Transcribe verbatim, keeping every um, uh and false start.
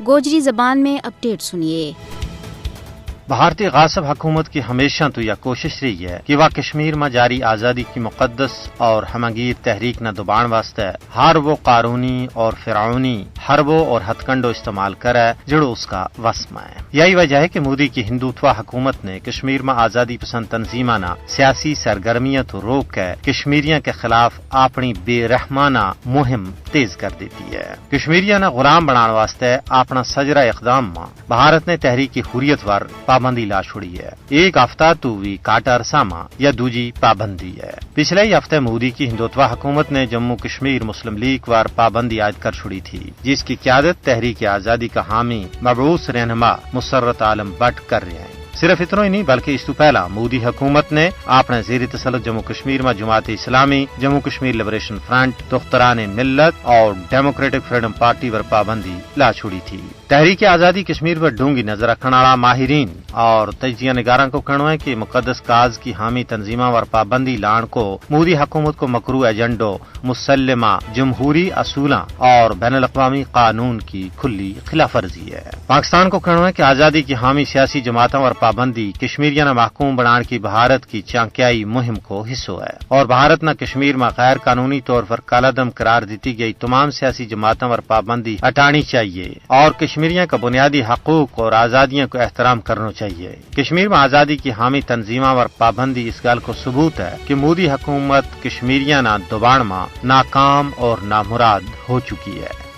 گوجری زبان میں اپڈیٹ سنیے۔ بھارتی غاصب حکومت کی ہمیشہ تو یہ کوشش رہی ہے کہ وہ کشمیر ما جاری آزادی کی مقدس اور ہمگیر تحریک نا دبان واسطے ہر وہ قارونی اور فرعونی ہر وہ اور ہتھکنڈو استعمال کرے جڑو اس کا وس ما ہے۔ یہی وجہ ہے کہ مودی کی ہندوتوا حکومت نے کشمیر ما آزادی پسند تنظیماں نا سیاسی سرگرمیاں تو روک کے کشمیریاں کے خلاف اپنی بے رحمانہ مہم تیز کر دیتی ہے۔ کشمیریاں نا غلام بنان واسطے اپنا سجرا اقدام ما بھارت نے تحریک کی حریت ور پابندی لا چھوڑی ہے۔ ایک ہفتہ تو وی کاٹا عرصہ ما یا دوجی پابندی ہے۔ پچھلے ہی ہفتے مودی کی ہندوتوا حکومت نے جموں کشمیر مسلم لیگ ور پابندی عائد کر چھوڑی تھی، جس کی قیادت تحریک آزادی کا حامی مبعوث رہنما مسرت عالم بٹ کر رہے ہیں۔ صرف اتنو ہی نہیں بلکہ اس تو پہلا مودی حکومت نے اپنے زیر تسلط جموں کشمیر ما جماعت اسلامی، جموں کشمیر لبریشن فرنٹ، دختران ملت اور ڈیموکریٹک فریڈم پارٹی ور پابندی لا چھوڑی تھی۔ تحریک آزادی کشمیر پر ڈھونگی نظر رکھن آڑا ماہرین اور تجزیہ نگاراں کو کہنو ہے کہ مقدس کاز کی حامی تنظیماں ور پابندی لان کو مودی حکومت کو مکرو ایجنڈو مسلمہ جمہوری اصولاں اور بین الاقوامی قانون کی کھلی خلاف ورزی ہے۔ پاکستان کو کہنو ہے کہ آزادی کی حامی سیاسی جماعتاں ور پابندی کشمیریاں نا محکوم بنان کی بھارت کی چانکیائی مہم کو حصو ہے اور بھارت نا کشمیر ما غیر قانونی طور پر کالعدم قرار دیتی گئی تمام سیاسی جماعتاں ور پابندی ہٹانی چاہیے اور کشمیریاں کا بنیادی حقوق اور آزادیاں کو احترام کرنو چاہیے۔ کشمیر ما آزادی کی حامی تنظیماں ور پابندی اس گل کو ثبوت ہے کہ مودی حکومت کشمیریاں نا دبان ما ناکام اور نامراد ہو چکی ہے۔